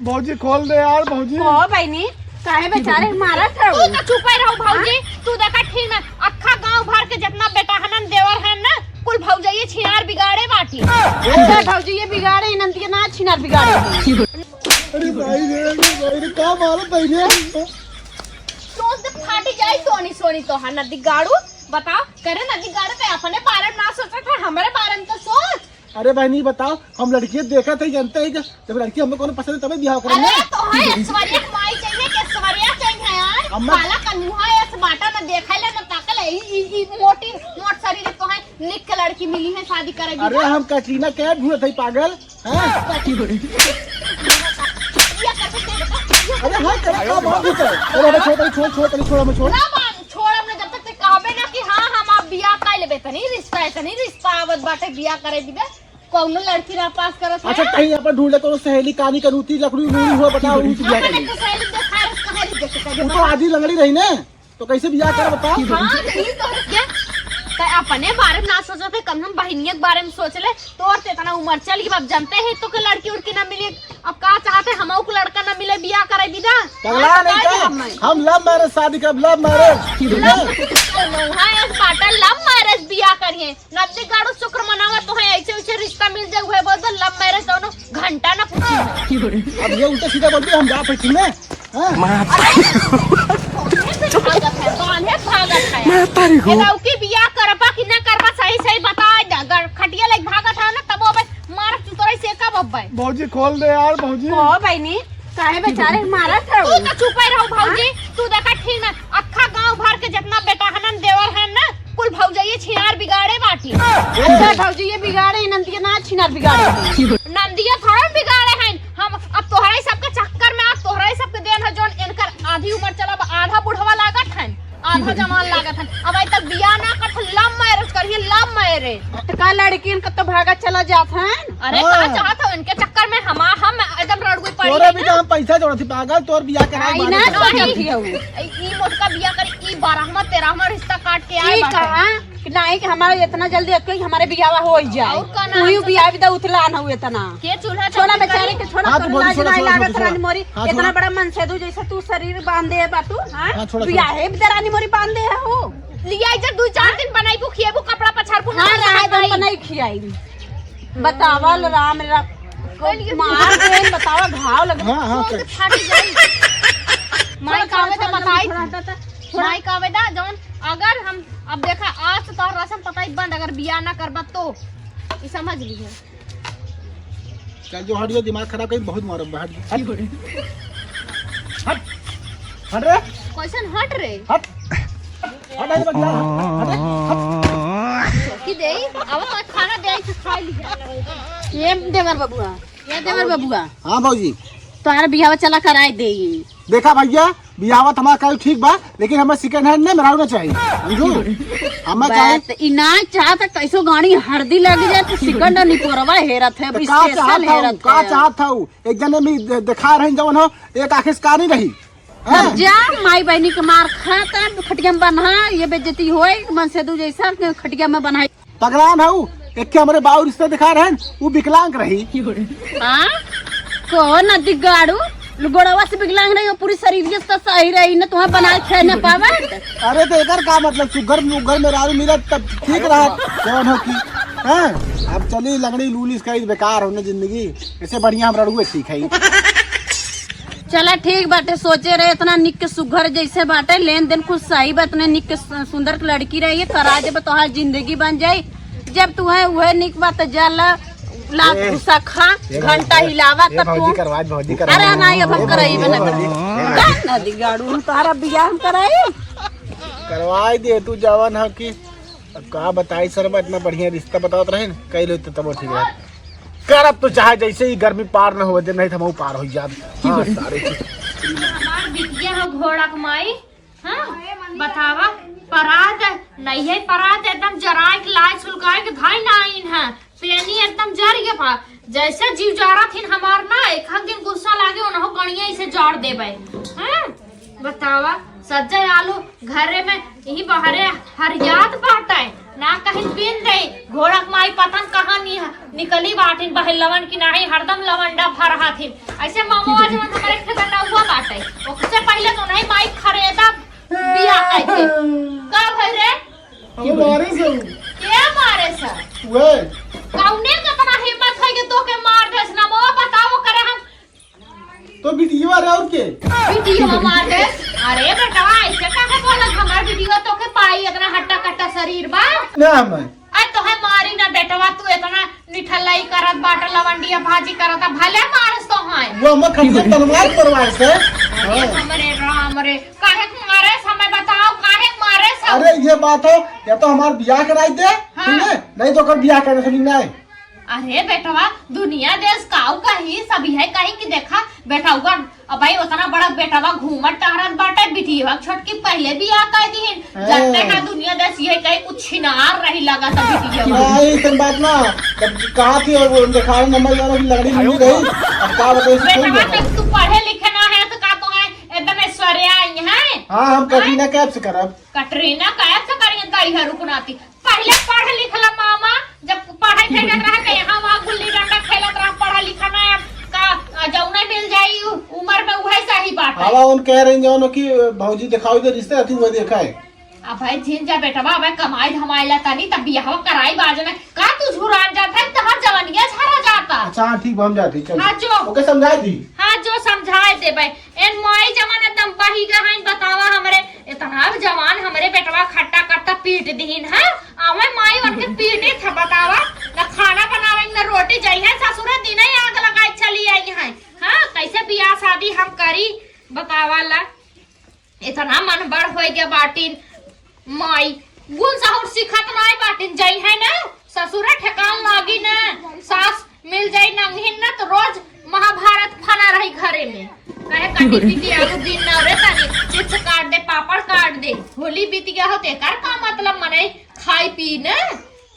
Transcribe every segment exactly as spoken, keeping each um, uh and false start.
भौजी, खोल दे यार, भौजी। ओ बहिनी, काहे बेचारे मारत हऊ? तू तो चुपे रहो भौजी। हाँ? तू देखा ठीक ना, अक्खा गांव भर के जितना बेटहनन देवर है ना, कुल भौजाई छिनार बिगाड़े बाटी। अच्छा भौजी, ये बिगाड़े, नंदिया ना छिनार बिगाड़े। अरे भाई रे, अरे भाई रे, का मारत भाई रे? चोंच से फाटी जाई सोनी सोनी तोहार नदी गाड़ू। बताओ, करे नदी गाड़ू, ते अपने बारे में ना सोचत है, हमरे बारे में तो सोच। अरे बहिनी, बताओ, हम लड़की देखत है, जानते है क्या? जब लड़की हमें कोनो पसंद है, तबे बियाह करेंगे। अरे, तोहे ऐश्वर्या के माई चाहिए कि ऐश्वर्या चाहिए यार? अम्मा। काला कन्हुआ ऐस बाटा न देखाइले न ताकले, ई, ई, ई मोटी, मोट शरीर तोहे निक के लड़की मिली है शादी करे अरे, बिना। हम कैटरीना कैफ ढूंढत है, पागल। हाँ? ये कर सकते हैं, ये कर अरे, हाँ, कर, का बात है? अरे, अरे, छोड़, छोड़, छोड़, छोड़, छोड़, हमें छोड़। ना मान, छोड़, हमने जब तक ते कहबे ना कि हाँ, हम आप बियाह कर लेबे, तनी रिश्ता है, तनी रिश्ता आवत बाटे, बियाह करे दिबे। कौनो लड़की ना पास करत अच्छा, है? कहीं अपन ढूंढ ले, कोनो सहेली, कानी, कनूती, लकड़ी, लूड़ी हो, बताओ, उनसे बियाह करेंगे। तो सहेली देखा है, कहाँ रही देखे, वो तो आधी लंगड़ी रही ना, तो कैसे बियाह कर, बताओ? हाँ, तो ये तो है क्या? तो अपने बारे में ना सोचत है, कम से कम बहिनिया के बारे में सोच ले। तोर तो इतना उम्र चल गई, अब जानते हैं तो के लड़की उड़की ना मिली, अब का चाहते हैं, हमहू को लड़का ना मिले, बियाह करे बिना। पगला नहीं क्या? हम love marriage शादी करब, love marriage। Love marriage, हाँ, एक बाटा love marriage बियाह करिए। नदी गाड़ू शुक्र मनावा, तोहे ऐसे वैसे रिश्ता मिल जाए, उहे बोल दो love marriage, दोनों घंटा ना पूछी। अब ये उल्टा सीधा बोलती है, हम जा पड़ती में। हाँ? भागत है, कौन है भागत है? मैं तारी को। ये लौकी बियाह करबा कि ना करबा, सही सही बताए दे। अगर खटिया लेके भागत है ना, तब वो बस मार चुतराई से का बब्बे। भौजी खोल दे यार, भौजी। ओ बहिनी, काहे बेचारे मारत है? तू तो चुपे रहो भौजी। हाँ? तू देखा ठीक ना, अक्खा गांव भर के जितना बेटहनन देवर है ना, कुल भौजाइये छिनार बिगाड़े बाटी। अच्छा भौजी, ये बिगाड़े, नंदिया ना छिनार बिगाड़े। नंदिया थोड़ा बिगाड़े हैं, हम अब तोहरे सबके चक्कर में, अब तोहरे सबके देन है, जौन इनकर आधी उम्र चला, अब आधा बुढ़वा लागत है, आधा जवान लागत है। अब आज तक बियाह ना करत, love marriage करिए, love marriage। तो का लड़कियन का तो भागा चला जात है? अरे हाँ। का चाहत हो इनके चक्कर में हम, हम एकदम रड़ुए पड़ी तोरे है भी ना। तो हम पैसा जोड़त ही पागल, तोर बियाह करा आई ना सोचत ही हूँ। ई, ई मोटका बियाह करी, ई बारहवाँ तेरहवाँ रिश्ता काट के आए ई बाटे। कहा कि नहीं कि हमारा इतना जल्दी अक्के कि हमारे बियाह हो ही जाए। और का नाम तू ही से बियाह भी तो उतलान हो इतना। के चूल्हा छोड़ा चौकी बेचारे करी? के, छोड़ा, हाँ, तो तोर बोली, लाज छोड़ा, नहीं छोड़ा, लागत छोड़ा, रानी मोरी। हाँ, इतना छोड़ा। बड़ा मनसेदू जैसे तू शरीर बांधे है बाटू, हाँ? हाँ, छोड़ा, छोड़ा। बियाहे भी रानी मोरी बांधे है हो। लिया इधर दो चार दिन बनाई, खिएबू, कपड़ा पछाड़बू, हाँ, ना रहा है, खाई। बनाई खियाई। बतावा लो राम, राम, मार दे, बतावा घाव लगे। हाँ, हाँ, चोट कर। फाट जाई। माई का आवेदा बताई। माई का आवेदा जौन, अगर हम, अब देखा, आज से तोहर रसम पताई बंद, अगर बियाह ना करबा तो, ई समझ लीहे। चल जो हट जो, दिमाग खराब करी, बहुत मारब, हट जो, हट। हट। हट रे। कैसन हट रे? हट। हट, हट, हट, हट, हट, हट। चौकी दे, अब तो खाना दे, तो खा लिया। ये देवर बबुआ, ये देवर बबुआ। हाँ भौजी। तोहरा बियाह चला कराई दे। देखा भैया, बियाह तो हमारा कल ठीक बा, लेकिन हमें second hand नहीं, मेहरारू ना चाहिए, समझू? हमें चाहिए। बात ई ना चाहत, कैसो गाड़ी हरदी लग जाए तो second निपोरवा हेरत है, तो का special चाहत हूँ, हेरत का है। चाहत हूँ? एक जने में दे-, देखा रहे जवन हो, एक आँखें से कानी रही। तब हैं? जा, माई बहिनी के मार खा, तब खटिया में बन्हा, ये बेइज्जती होए, मनसेदू जैसा के खटिया में बन्हा। पगलान हऊ, एक के हमरे बाऊ रिश्ता दिखा रहन, ऊ विकलांग रही। हाँ? कहो ना दिगाड़ू, गोड़वा से विकलांग रही, वो पूरी शरीर से तो सही रही, न तुम्हें बना के खाए न पावे। अरे तो एकर का मतलब, सुगर मुगर मेहरारू मिलत तब ठीक रहत, कौन हो की? हैं? अब चली लंगड़ी लूली इसका ही बेकार होने जिंदगी, इससे बढ़िया हम रड़ुए ठीक है। चला ठीक बाटे, सोचे रहे इतना निक के सुघर जैसे बाटे, लेन देन कुछ सही बा, इतने निक के सु-, सुंदर लड़की रही, करा देबे तोहार जिंदगी बन जाई। जब तू है उहे निक बा त जा ला, ला ए, गुस्सा खा, ए घंटा भौजी, हिलावा ए तब भौजी तू। करवा, भौजी करवा। अरे नहीं, अब हम ए कराई भौजी, बना ए भौजी। कर। का ना दिगाड़ू, हम तोहरा बियाह हम कराई। करवाई दे तू जवन है कि अब का बताई सर, मैं इतना बढ़िया रिश्ता बतावत रहे न, कई लोग तो तबो ठीक रहे। करब तो चाहे जैसे ही गर्मी पार न हो दे, नहीं तो हम पार हो जाब। हाँ, सारे चीज। हमार बिटिया हो घोड़ा के माई, हाँ? बतावा, परात नहीं है, परात एकदम जराए के लाए सुलगाए के धाई ना आइन है। पेनी एकदम जर गया पा, जैसे जीव जारा थिन हमार ना, एक आध दिन गुस्सा लागे, उन्हों गणिया इसे जाड़ देबे। हैं? बतावा, सज्जा आलू घरे में यही बहरे हरियात बाटे, ना कहीं पीन रही, घोड़क माई पतन कहाँ नि-, निकली बाटिन बहिलवन की नाही, हरदम लवंडा भर हाथिन। ऐसे मामो आज मन हमारे एक ठे गंडा हुआ बाटे, ओकसे पहले तो नहीं माई खरेदा बिया आए थे। का भई रे? हम मारे से। के मारे से? वे। कौने केतना हिम्मत है कि तोके मार देस? नमवा बताओ करे हम। तो बिटिया रे और के? बिटिया मार देस। अरे बेटवा, ऐसे काहे बोलत? हमार बिटिया तोके पाई, इतना हट्टा कट्टा शरीर बा। ना हम। अरे तोहे मारी ना बेटवा, तू इतना निठल्लाई करत बाटा, लवंडिया भाजी करत, भले मारस तोहे। वो हम खटिया तलवार परवार से। अरे हाँ। हमरे राम रे, काहे के मारे से, हमें बताओ, काहे के मारे से? अरे ये बात हो, या तो हमार बियाह कराई दे, हाँ। ठीक है? नहीं तो ओकर बियाह करने से नहीं। अरे बेटवा, दुनिया देश काऊ कही, सब यह कही कि देखा बेटवा, अब भाई उतना बड़ा बेटवा घूमत टहरत बाटे, बिटिया छोटकी पहले बियाह कर दीहिन। हाँ। जानते हैं दुनिया देश यह कही कुछ छिनार रही लगा था बिटिया। हाँ, ये सब बात ना, जब कहा थी और वो दिखावे नंबर वाला भी लकड़ी मिली रही, अब का बताओ, इसको बेटवा, छोड़ दो। जब तू पढ़े लिखे ना है तो का तो है एकदम ऐश्वर्या आई है? हाँ, हम हाँ? कटरीना कैफ से करब। कटरीना कैफ से करिए, दरिया रुकनाती। पहले पढ़ लिख ला मामा, जब पढ़ाई फेंकत रहा तो यहाँ वहाँ गुल्ली डंडा खेलत रहा, पढ़ा लिखा ना, अब का, आ, जौने मिल जाई उ-, उम्र में उहे सही बात है। हवा उन कह रही जौन कि भौजी दिखाओ इधर रिश्ते रहती वो देखा है। अब भाई झिन जा बेटवा, अब कमाई धमाई ला तनी तब बियाह कराई बाजने। का तू झुरान जात है, तहार जवनिया झरा जाता। अच्छा, हाँ, ठीक बा, हम जाते, चल। हाँ, जो। ओके, समझाई दी। हाँ, जो समझाए देबे। एन माई जवन एकदम बही गहन बतावा हमरे, इतना जवान हमरे बेटवा खट्टा कट्टा पीट दीन है। आवे माई उनके पीटे था बतावा, न खाना बनावे न रोटी, जइहे ससुरे दिने आग लगाए चली आई है। हाँ, कैसे बियाह शादी हम करी बतावा ला? इतना मन बड़ होई गया बाटिन। माई, गुण सहुर सिखत नाई बाटिन, जइहे ना, ससुरे ठेकान लागी ना, सास मिल जाई नंगहिन ना, तो रोज महाभारत फना रही घरे में। कहे कटी पीटी आलू दिन ना रे तनी, चिप्स काट दे, पापड़ काट दे, होली बीत गया हो, तेकर का मतलब मनई खाई पी ना?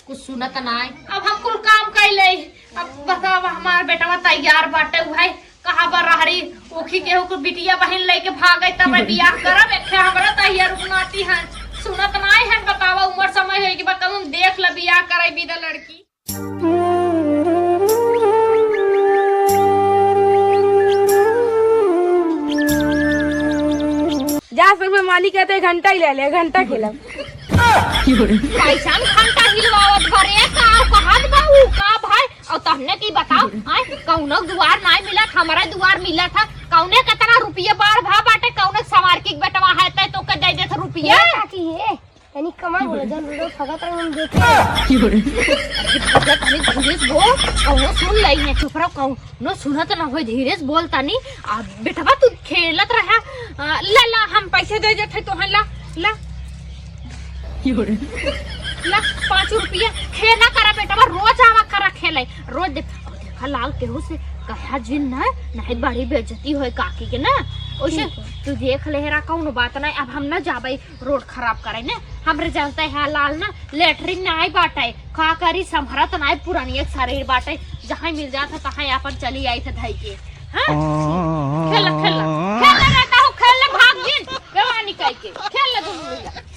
कुछ सुनत नाय। अब हम कुल काम कइ लेई। अब बतावा, हमार बेटवा तैयार बाटे, उहै कहा बा रहरी, ओखी केहू के बिटिया बहिन लइके भागे, तब बियाह करब। एक ठे हमरा तैयार रुकनाती है, सुनत नाय है। बतावा, उमर समय होई कि बा, कब हम देख ले बियाह करे बिदा लड़की। जा सब मालिक कहते घंटा ही ले ले, घंटा खेलब। कैसन घंटा हिलवावत बा रे? का कहत बा ऊ? का भाई? और तहने की बताओ, आय, कौनो दुआर नाय मिलत, हमारा दुआर मिलत है। कौने कितना रुपये बाढ़ भा बाटे, कौने सवार की बेटवा है, तै तो के दे देत रुपये। ए, काकी, ए, तनी कमा बोला, जन रोड फगत हम देखे। अरे भैया, तनी धीरे से बोल, कौनो सुन लई है, चुप रहो, कौनो सुनत ना होई, धीरे से बोल तनी। आ, बेटवा, तू खेलत रहा। आ, ला, ला, हम पैसे दे देत है तोहन, ला, ला। ला, पाँच रुपया। खेला करा बेटवा, रोज आवा करा खेले, रोज देख। अब देखा लाल, केहू से कहा जिन ना, नहीं बड़ी बेइज्जती होए काकी के ना। ओइसे ठीक है। तू देख ले हेरा, कौनो बात नहीं। अब हम ना जाबे रोड खराब करे ने, हमरे जानते हैं लाल ना, लेटरिन ना आई बाटे, का करी, संभरत ना आई, पुरानी एक शरीर बाटे, जहाँ मिल जात है तहाँ अपन चली आई थे धई के। हाँ? खेल, खेल, खेल रहता हूँ, खेल ले, भाग जिन, बेवानी कह के, खेल ले तुम लोग।